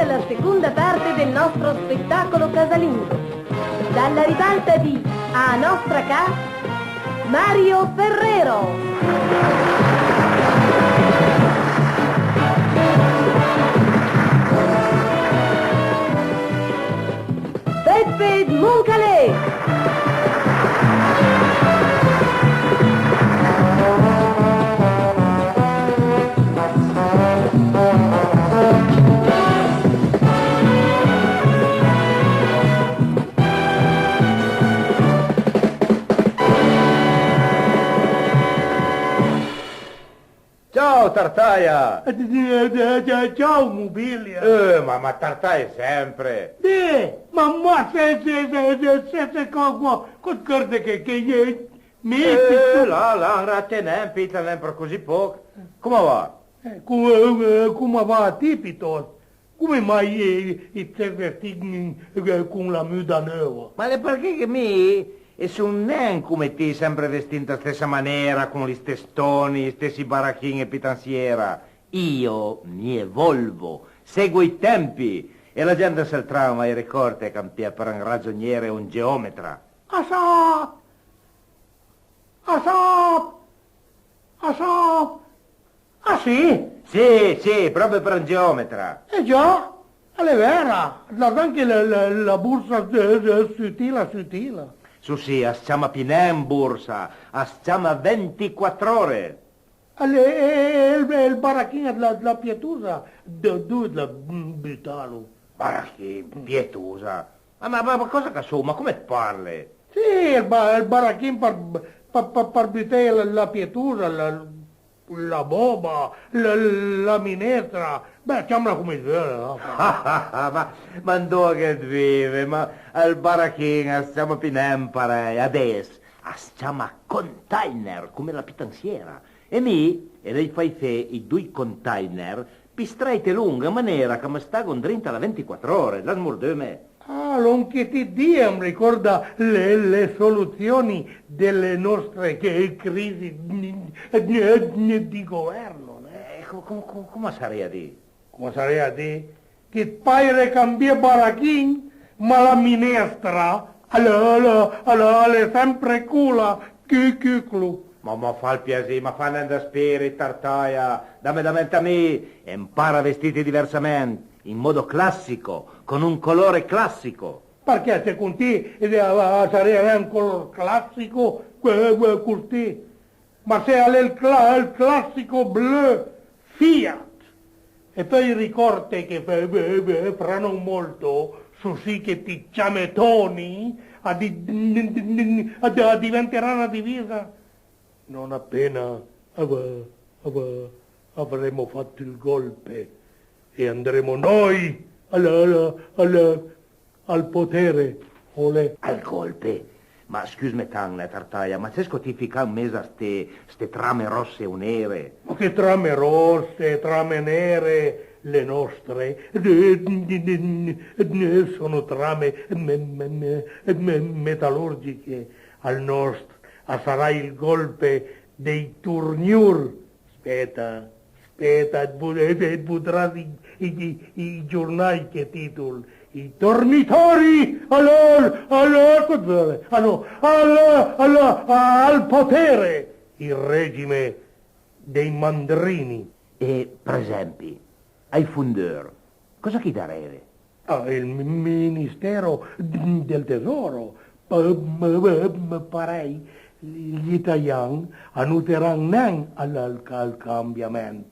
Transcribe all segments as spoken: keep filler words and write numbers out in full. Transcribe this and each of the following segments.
La seconda parte del nostro spettacolo casalingo. Dalla ribalta di A nostra ca, Mario Ferrero. Peppe Moncalé. Ciao, Tartaia! Eh, eh, eh, eh, ciao, Mobilia! Eh, ma, ma Tartaia sempre! Dì, ma, ma se, se, se, se, se, se, co-, co-, co-, corde che, che, eh, mi, eh, là, là, rate nen, pita nen për così poc. Come va? Eh, co-, eh, eh, come va a ti, pitost? Come mai, eh, i te vestì, mm, eh, con la muda neuva? Ma l'é përchè che mi, e son nen come ti, sempre vestì ën la stessa manera, con li stes toni, i stessi barachin e pitansiera. Io mi evolvo, seguo i tempi, e la gent s'ël tram a-i ricòrd ch'am pìa për un ragioniere o un geòmetra. A sa! A sa! A sa! Ah, sì? Sì, sì, pròpi për un geòmetra. Eh già, a l'é vera, l'has anche la, la, la borsa s-, s-, sutila, sutila. Su, sì, as ciama pì nen borsa, as ciama ventiquattr'ore. A l'é, e, e, e ël, e ël barachin dla, dla pietosa, dë-, dove l'has, mm, butalo? Barachin, pietosa? Ma, ma, ma, ma còsa ch'a son? Ma come it parle? Sì, ël ba-, ël barachin për, për, për, për buteje la, la pietosa, la, la bòba, la, la minestra. Beh, ciamla come it veule, no? Ma, ma andoa ch'it vive? Ma ël barachin as ciama pì nen parèj, adess as ciama container, come la pitansiera. E mi i l'hai fai fé i doi container pì strèit e long, an manera ch'am stago andrinta la ventiquattr'ore, l'has mordome? Ah, lòn che ti dise, am ricòrda le, le soluzioni delle nostre che, crisi di, di governo, né? Eh, co-, co-, co-, come a sarìa a dì? Come a sarìa a dì? Che it pòide cambié barachin, ma la minestra, a l'é, a l'é, a l'é, a l'é sempre cola, cu-, cuclo. Ma, ma fa ël piasì, ma fa nen dë spìrit, Tartaia, dame, dame ant a mi, e ampara a vestite diversament, in modo classico, con un colore classico. Përchè, second ti, eh, a, a, a sarìa nen un color classico, que-, que-, costì? Ma se a l'é ël cla-, ël classico bleu Fiat. E peui ricòrdte che, eh, eh, eh, fra non molto, su sì che ti ciame Toni, a di-, a, a diventerà na divisa. Non appena av-, av-, avremo fatto il golpe e andremo noi alla, alla, alla, al potere, olè. Al golpe? Ma scüsme tant, Tartaia, ma cesco ti ficà an mes a ste, ste trame ròsse o nere? Ma che trame ròsse, trame nere, le nostre, eh, sono trame me-, me-, me-, me-, metallurgiche, al nost a sarà il golpe dei torgnur. Speta, speta, it vo-, it, it vodràs i, i, i, i giornai che titol: I tornitori al, al, al, ah no, al, al, al potere, il regime dei mandrini. E, për esempi, ai fondeur, còsa ch'i dareve? Ah, il mi-, ministero d-, del tesoro, p-, m-, m-, parèj, gli italian a noteran nen al, al, al cambiament,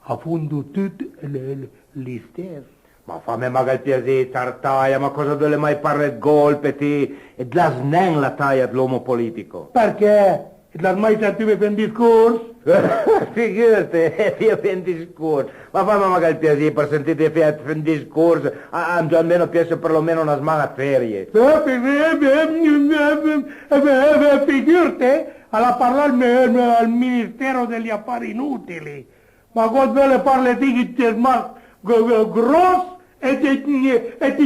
a fondo tut l-, l-, l'istess. Ma fame maga ël piasì, Tartaia, ma còsa it veule mai parlé ëd golpe ti? It l'has nen la taia dl'omo politico. Përchè? It l'has mai sentume fé un discors? Figurte, fé un discors. Ma fame maga ël piasì, për sentite fé, fé un discors, a, a, almeno pìasse përlomeno na sman-a ëd ferie. Eh, fi-, eh, eh, eh, eh, eh, eh, figurte, al a parlà ël me-, ël me-, ël Ministero degli Affari Inutili. Ma còs it veule parlé ti, ch'i te smart g-, g-, gròs e ti, e ti,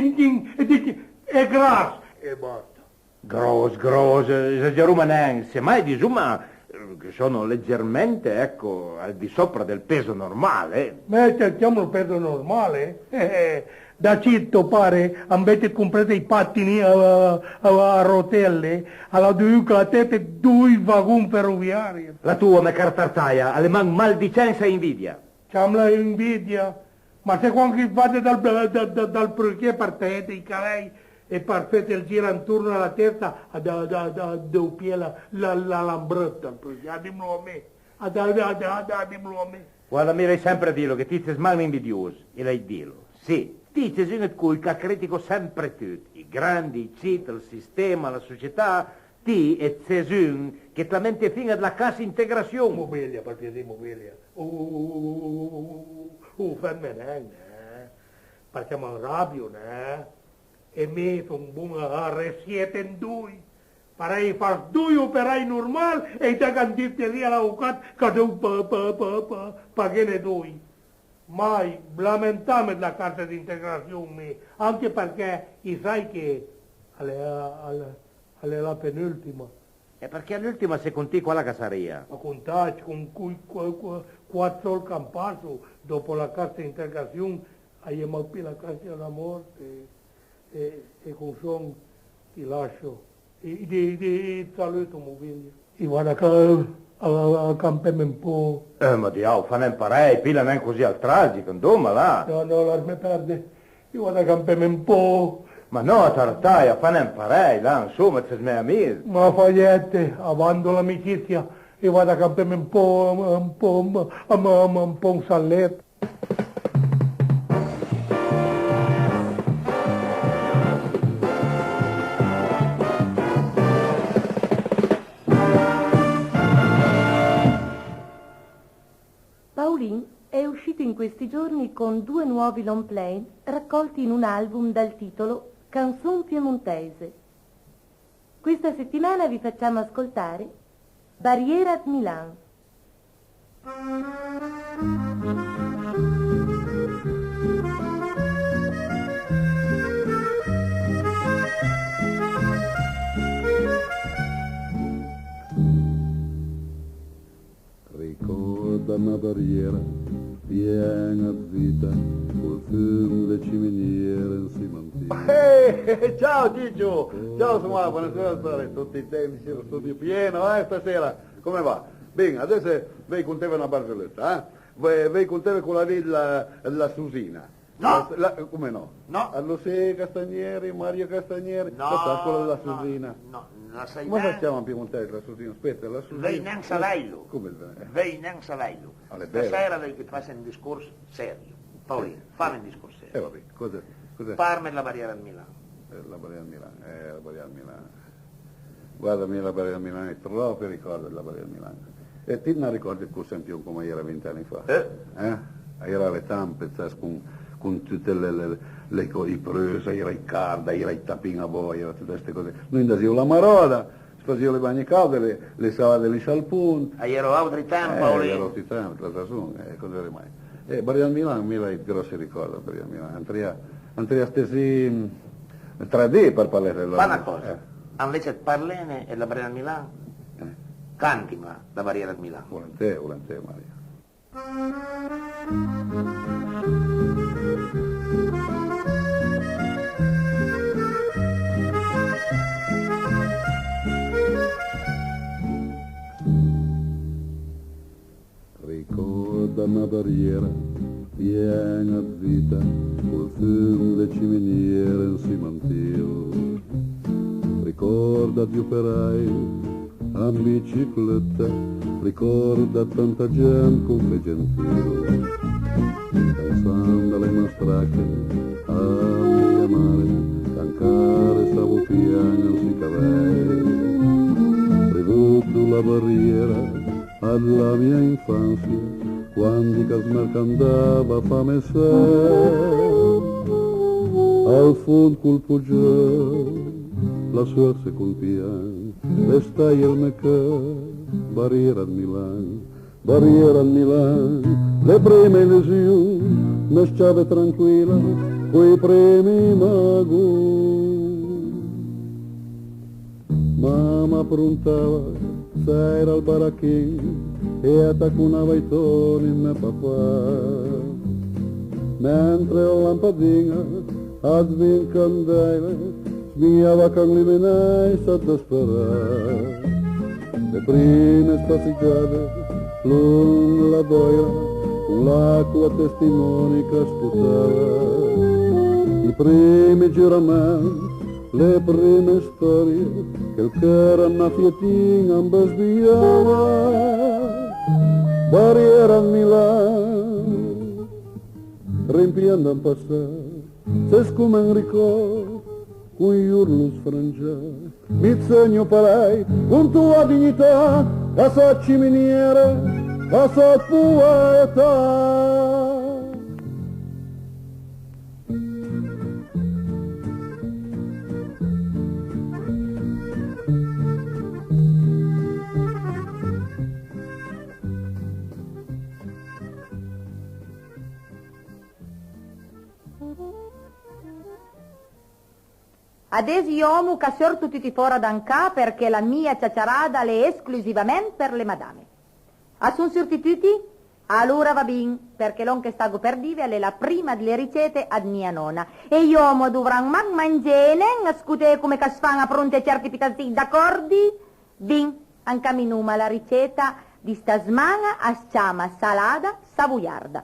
e ti, e gras. E basta. Gròs, gròs, esageroma nen, semmai disoma Eh, che sono leggermente, ecco, al di sopra del peso normale. Ma cerchiamo il peso normale? Eh, eh, da cito pare, invece di comprare i pattini a, a, a rotelle, ha dovuto la testa due vagoni ferroviari. La tua, me cara Tartaia, al è man maldicenza e invidia. Ciamla invidia, ma se quand che vade dal, da, da, dal peruchier për taiete i cavèj e për fete ël gir antorn a la testa, a da, da, da, da deu pié la, la, la lambrëtta al peruchier, a dimlo a mi, a da, da, da, da, dimlo a mi. Guarda, mi l'hai sempre dilo che ti ses man invidios, e l'hai dilo, sì. Ti ses un ëd coj ch'a critico sempre tut, i grandi, i cit, ël sistema, la società, Ti it ses un che t'lamente fin-a dla cassa integrassion. Mobilia, për piasì, mobilia. Uh, uh, uh, feme nen, eh. Përchè m'anrabio, ne? E mi son bon a resiete an doi. Parèj i fas doi operaj normal e i daga an dispiasì a l'avocat ch'a deu pa, pa, pa, pa, paghene doi. Mai lamentame dla cassa d'integrassion mi, anche përchè i sai che a l'é, a l'é, a l'é la penùltima. E përchè l'ùltima, second ti, quala ch'a sarìa? Ma con tach, con coj qu-, qu-, quat sòld ch'am passo, dòpo la cassa integrassion, a-i é mach pì la cassa dla mòrt e, e, e con son ti lasso. I, i, i, i saluto, mobilia. I vada a, a, a campeme un po'. Eh, ma diav, fa nen parèj, pila nen così al tragich, andoma, là. No, no, lasme perde. I vada a campeme un po'. Ma no, Tartaia, fa nen parèj, là, ansoma, ses mè amis. Ma fa niente, abando l'amicizia, i vada a campeme un po', un po', un po', un po' un salet. Paolin è uscito in questi giorni con due nuovi long play raccolti in un album dal titolo Canzon Piemontese. Questa settimana vi facciamo ascoltare Barriera 'd Milan. Ricòrda na bariera pien-a 'd vita, col fum dle ciminiere ansima an ti. Eh, ciao Ciccio! Ciao Samuel, buonasera, tutti i tempi, sì, lo studio pieno, eh, stasera, come va? Ben, adess veuj conteve na barzelëtta, eh? Veuj, veuj conteve cola lì dla, dla Susina. No! La, la, come no? No. Allo se Castagneri, Mario Castagneri, no, la scola della Susina. No, no, la sai nen. Come si chiama in piemontese la Susina? Aspetta, la Susina. Veuj nen savèilo. Come? Veuj nen savèilo. Stasera veuj che ti fase un discors serio. Paolin, fame un discors serio. Eh, vabbè, cosa, cosa? Parlme dla Barriera 'd Milan. Eh, la Barriera 'd Milan, eh, la Barriera 'd Milan. Guarda, mi la Barriera 'd Milan, i trópi ricòrd dla Barriera 'd Milan. E ti it na ricòrde col Sempion come a-i era vint ani fa? Eh? Eh? A-i era le tampe, sas, con, con tute le, le, le co-, i prus, a-i era i card, a-i era i tapin a bòi, a-i era tute ste còse. Noi andasìo la maròda, fasìo le bagne càude, le, le salade lì sal pont. A-i era àutri temp, eh, Paolin. A-i era àutri temp, t'as rason, eh, còs vëdde mai? Eh, Barriera 'd Milan, mi l'hai 'd gròssi ricòrd, Barriera 'd Milan. Andrìa, andrìa stesi, mm, tre dì për parlé dël... Fa na còsa, eh, anvece 'd parlene dla Barriera 'd Milan, eh, cantimla la Barriera 'd Milan. Volentì, volentì, Mario. Ricòrda na bariera pien-a 'd vita, col fum dle ciminiere ansima an ti. Ricòrda d'operai an biciclëtta, ricòrda tanta gent con fe gentil. Pensand a le mastrache, a mia mare, ch'a 'ncaressavo pien-a an si cavèj. Rivud do la bariera, a la mia infansia, quandi ch'a smercandava fame e set, al fond col pogeu la suerte col pien, e staje ël me cœur, Barriera 'd Milan, Barriera 'd Milan, le prime illusion, me s-ciave tranquila, coi primi magon. Mama prontava Sèira al barachin e a taconava i toni me papà. Mentre la lampadin-a a svignìa candèile, svignìa ch'an luminàit s'a dësperà. Le prime spasegiade longh la bòira, con l'acoa testimoni ch'as purtava. I primi giurament, le prime stòrie, che ël cheur a na fietin-a am bësbiava. Bariera ëd Milan, rimpien d'an passà, ses come un ricòrd, con j'orlo sfrangià. Mi sogno parèj, con toa dignità, la sò ciminiera, la sò poetà. Adess j'òmo ch'a seurto tuti fòra d'an ca, përchè la mia ciaciarada a l'é esclusivament për le madame. A son seurti tuti? Alora va bin, përchè lòn che stago për dive a l'é la prima dle ricete ëd mia nòna. E j'òmo a dovran mach mangé e nen scoté come ch'as fan a pronté cèrti pitazich, d'acòrdi? Bin, ancaminoma. La riceta di sta sman-a as ciama salada savoiarda.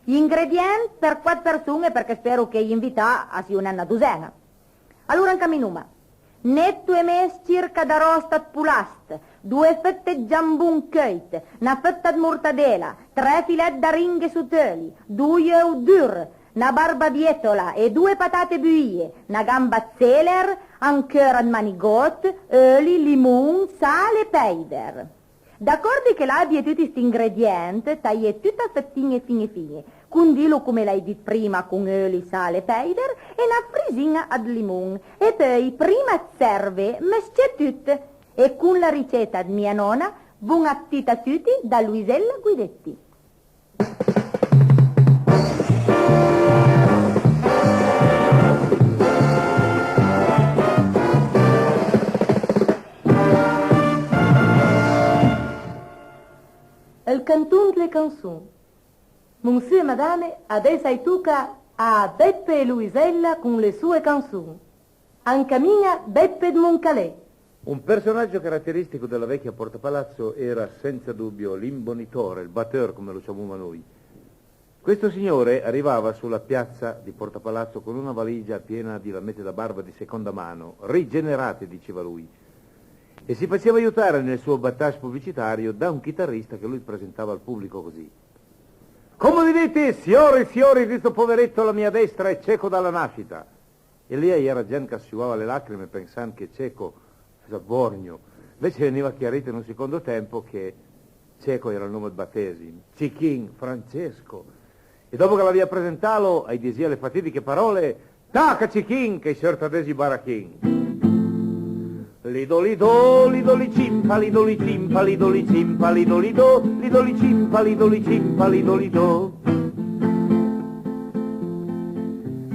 J'ingredient për quat përson-e, përchè spero che j'invità a sio nen na dosen-a. Alora ancaminoma. Netto e mes circa d'aròst ëd polast, doe fëtte ëd giambon cheuit, na fëtta ëd mortadela, tre filèt d'aringhe sot euli, doi euv dur, na barbabietola e doe patate buìe, na gamba ëd seler, un cheur ëd manigòt, euli, limon, sal e pèiver. D'acòrdi che l'abie tuti sti ingredient, taie tut a fëtin-e fin-e fin-e, condilo come l'hai dit prima con euli, sal e pèiver e na frisin-a ëd limon, e peui prima ëd servé, mës-cié tut. E con la riceta ëd mia nòna, bon aptit a tuti da Luisella Guidetti. Ël canton dle canson. Monsiù e madame, adess a-i toca a Beppe e Luisella con le soe canson. Ancamin-a Beppe ëd Moncalé. Un personaggio caratteristico della vecchia Porta Palazzo era senza dubbio l'imbonitore, il batteur, come lo ciamommo noi. Questo signore arrivava sulla piazza di Porta Palazzo con una valigia piena di lamette da barba di seconda mano, rigenerate, diceva lui, e si faceva aiutare nel suo battage pubblicitario da un chitarrista che lui presentava al pubblico così: «Come vedete, signore e signori, questo poveretto alla mia destra è cieco dalla nascita.» E lì a-i era gent ch'a siuvava le lacrime pensand che Cieco a-i era borgno. Invece a-i vegniva chiarì in un secondo tempo che Cieco a-i era ël nome ëd batesim, Cichin, Francesco. E dopo che l'avìa presentalo, a-i disìa le fatidiche parole: «Taca, Cichin, che a-i seurt adess ij barachin.» Lido, lido, lido, licimpa, lido, licimpa, lido, licimpa, lido, lido, lido, licimpa, lido, licimpa, lido, lido.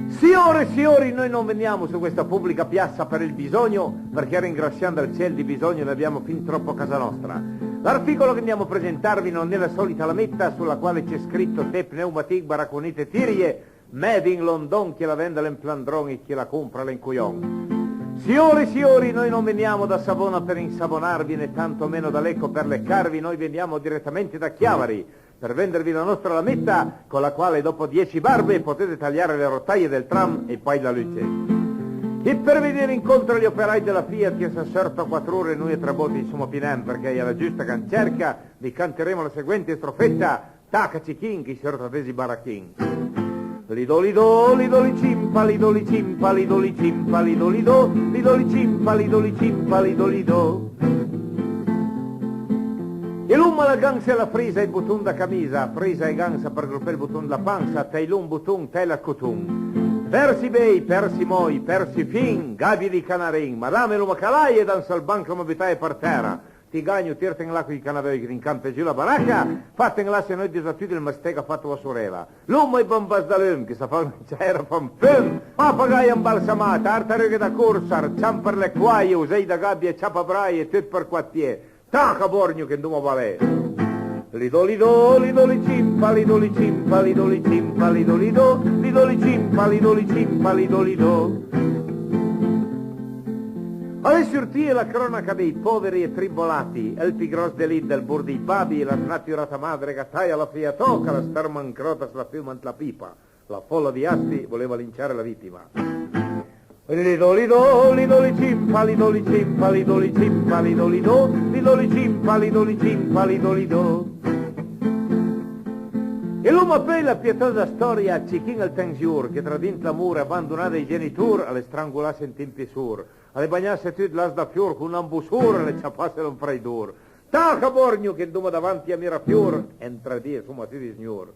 Signore e signori, noi non veniamo su questa pubblica piazza per il bisogno, perché ringraziando il ciel di bisogno ne abbiamo fin troppo a casa nostra. L'articolo che andiamo a presentarvi non è la solita lametta sulla quale c'è scritto: «Te pneumatic baraconite tirie, made in London, chi la vend a l'é un plandron e chi la compra a l'é un cojon.» Signore e signori, noi non veniamo da Savona per insavonarvi, né tanto meno da Lecco per leccarvi, noi veniamo direttamente da Chiavari per vendervi la nostra lametta con la quale dopo dieci barbe potete tagliare le rotaie del tram e poi la luce. E per venire incontro agli operai della Fiat che se sorto a quattro ore noi a tre botte insomma pinem perché è la giusta cancerca, vi canteremo la seguente strofetta: «Taca, Cichin, che a-i seurt adess ij barachin.» Lido, lido, lido, licimpa, lido, licimpa, lido, licimpa, lido, lido, lido, licimpa, lido, licimpa, lido, lido. E l'om a l'ha gansa e la frisa e ij boton da camisa, frisa e gansa për gropé ël boton dla pansa, tèi lon boton, tèla ëd coton. Persi bej, persi mòi, persi fin, gabie di canarin, madame l'om a calaje, dansa ël banch l'om a butaje për tèra. Ti gagno, tirte an là coj canaveuj che ti an campe giù la baraca, fatte an là se no ij disa tut ël mestee ch'a fat toa sorela. L'om a-j bambas da lum, che s'a fa una ciaera a fan fum, papagai ambalsamà, tartarughe da corsa, arcian për le quaje, usej da gabie, ciapabraje, tut për quat pié. Taca borgno che andoma balé! Lido lido, lido li cimpa, lido li cimpa, lido li cimpa, lido lido, lido li cimpa, lido li cimpa, lido lido. Al è surtìe la cronaca dei poveri e tribolati, ël pì gròss delit dël bord dij babi, la snaturata madre ga taja la fija tòca, la sperma an cròta s'la fuma ant la pipa. La fola di Asti voleva linciare la vittima. Lido lido, lido li cimpa, lido li cimpa, lido li cimpa, lido lido, lido li cimpa, lido li cimpa, lido lido. E l'oma peui la pietà dë la stòria, Cichin ël ten z'jor, che tradint l'amor e abandonà dai genitor, al è strangolasse ant un pissor, al è bagnasse tut, l'as da fior, con un ambossor, al è ciapasse l'anfraidor. Taca borgno che andoma davanti a Mirafior, e an tre di soma tut di sgnor.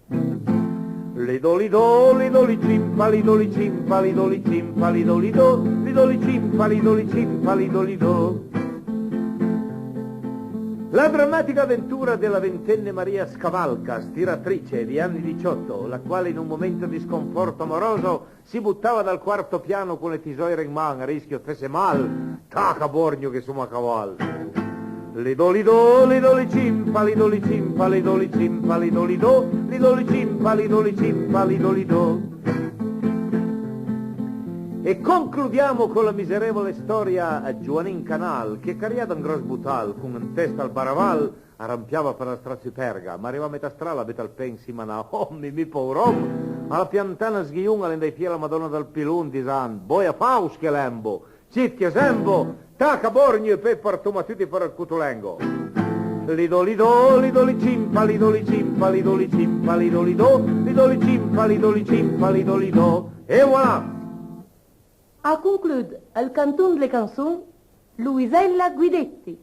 Lido lido, lido li cimpa, lido li cimpa, lido li cimpa, lido lido, lido li cimpa, lido li cimpa, lido lido. La drammatica avventura della ventenne Maria Scavalca, stiratrice di anni diciotto, la quale in un momento di sconforto amoroso si buttava dal quarto piano con le tisoire in man, a rischio dë fesse mal. Taca borgno che soma a caval! Lido lido, lido li cimpa, lido li cimpa, lido li cimpa, lido lido, lido li cimpa, lido li cimpa, lido lido. E concludiamo con la miserevole storia a Giuanin Canal, che carià da un gròss botal, con an testa ël baraval, a rampiava për la stra superga, ma arivà a metà stra, l'ha butà ël pé an sima a na, oh, mi, mi, pour òm! Al à piantà na sghiun, al è andà fié a la Madona dël Pilon, disand: «Boia faus che lembo! Cit che sembo! Taca borgno e peui partoma tuti për ël Cotolengo!» Lido lido, lido li cimpa, lido li cimpa, lido li cimpa, lido lido, lido li cimpa, lido li cimpa, lido lido. E voilà! A conclud ël canton dle canson Luisella Guidetti.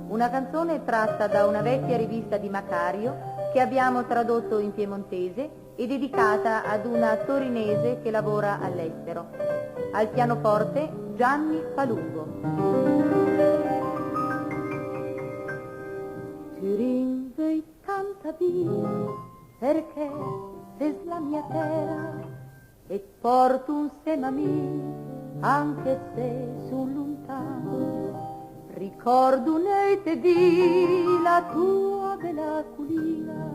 Una canzone tratta da una vecchia rivista di Macario che abbiamo tradotto in piemontese e dedicata ad una torinese che lavora all'estero. Al pianoforte Gianni Palumbo. Turin, veuj tant a bin, përchè ses la mia tèra, e të pòrto ansema a mi, anche se son lontan. Ricòrdo nöit e dì la toa bela colina,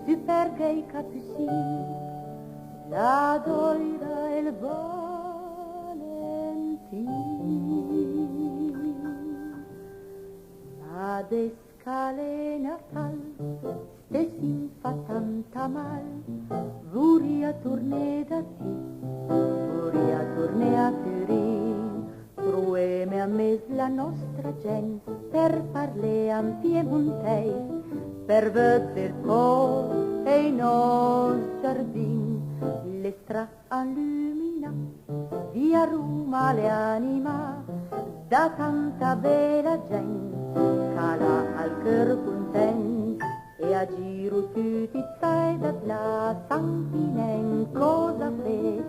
su për dij Capussin, la Dòira e ël Valentin. Ma dë scale natal, stessìn fat tanta mal, vorìa torné da ti, vorìa torné a Turin, proveme a mes la nòstra gent, për parlé an piemontèis, për vëdde ël còr e ij nòs giardin, le stra a luminà, via Roma l'é animà da tanta bela gent, ch'a l'ha ël cheur content, e a giro tuti ij paisat là, a san pì nen còsa fé,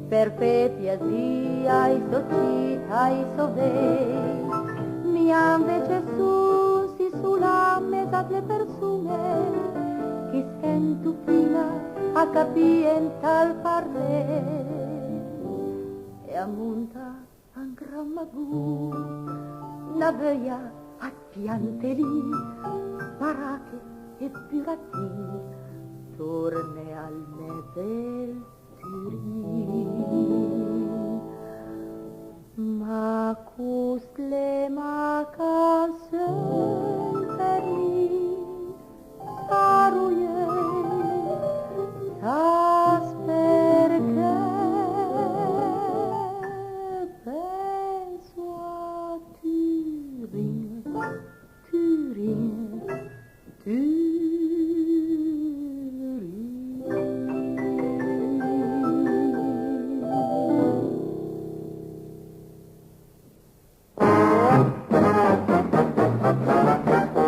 për fé piasì ai sò cit, ai sò vej. Mi anvece son sì sola an mes a le persun-e, ch'i schento fin-a a capì ant ël parlé, e a monta an gran magò na veuja ëd piante lì, barache e buratin, torne al me bel Turin. Ma cost l'é mach asunt për mi, sarò jeu, sas përchè? Penso a Turin, Turin, Turin.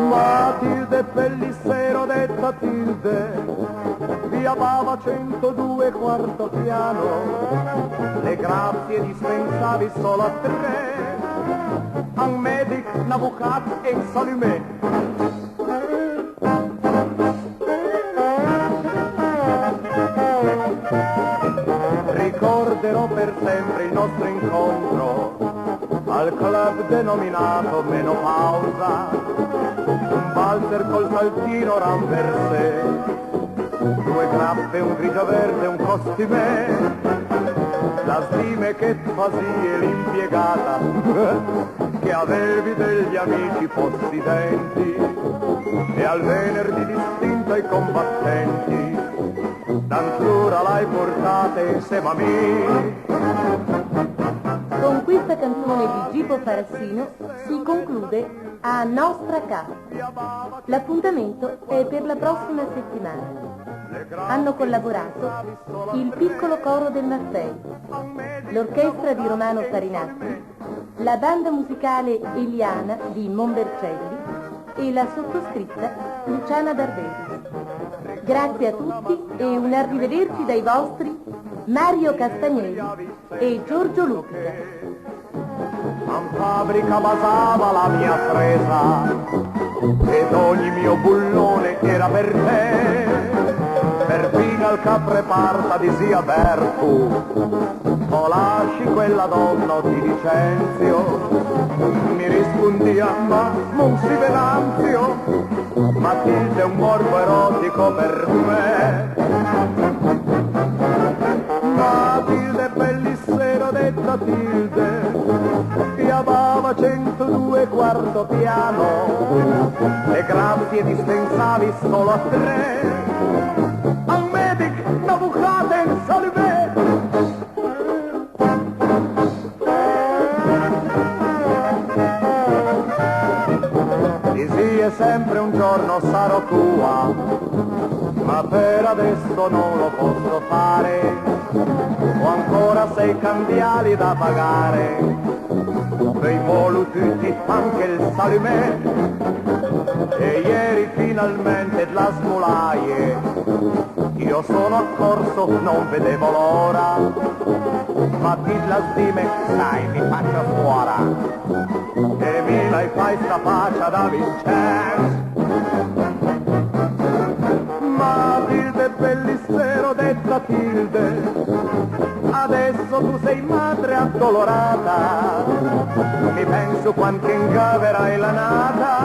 Matilde Pellicero, detta Tilde, via Bava centodue, quarto piano. Le grazie dispensavi solo a tre, a un medic, un avucat e un salumè. Ricorderò per sempre il nostro incontro al Club denominato menopausa, un valzer col saltino renversé, due grappe, un grigiaverde, un costumé, la sdime che fasìe l'impiegata, che avevi degli amici possidenti, e al venerdì distinto ai combattenti, d'antlura l'hai portate insema a mi. Con questa canzone di Gipo Farassino si conclude A Nostra Ca. L'appuntamento è per la prossima settimana. Hanno collaborato il piccolo coro del Maffei, l'orchestra di Romano Farinacci, la banda musicale Eliana di Monbercelli e la sottoscritta Luciana Darderi. Grazie a tutti e un arrivederci dai vostri Mario Castagneri e Giorgio Lucca. In fabrica basava la mia fresa, ed ogni mio bullone era per te. Perfino al capreparta disìa: Bertu, o lasci quella donna o ti licenzio. Mi rispundìa: ma non si Venanzio, Matilde è un morbo erotico per me. Matilde, bellissero detta Tilde, ti amava centodue quarto piano, le grazie dispensavi solo a tre. Al medic, na bucata in salvè. Disìe sempre: un giorno sarò tua, ma per adesso non lo posso fare, ho ancora sei candiali da pagare, pei volu tutti, anche il salumè, e ieri finalmente la smulaie. Io sono accorso, non vedevo l'ora. Matilde, la sdime, sai, mi faccio fuora. E mi l'hai fai sta faccia da Vincenzo. Matilde, bellissero detta Tilde, adesso tu sei madre addolorata. Mi penso quando che ingaverai la nata,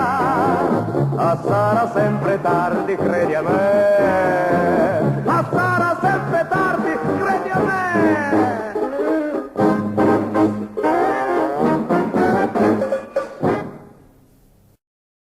ah, sarà sempre tardi, credi a me.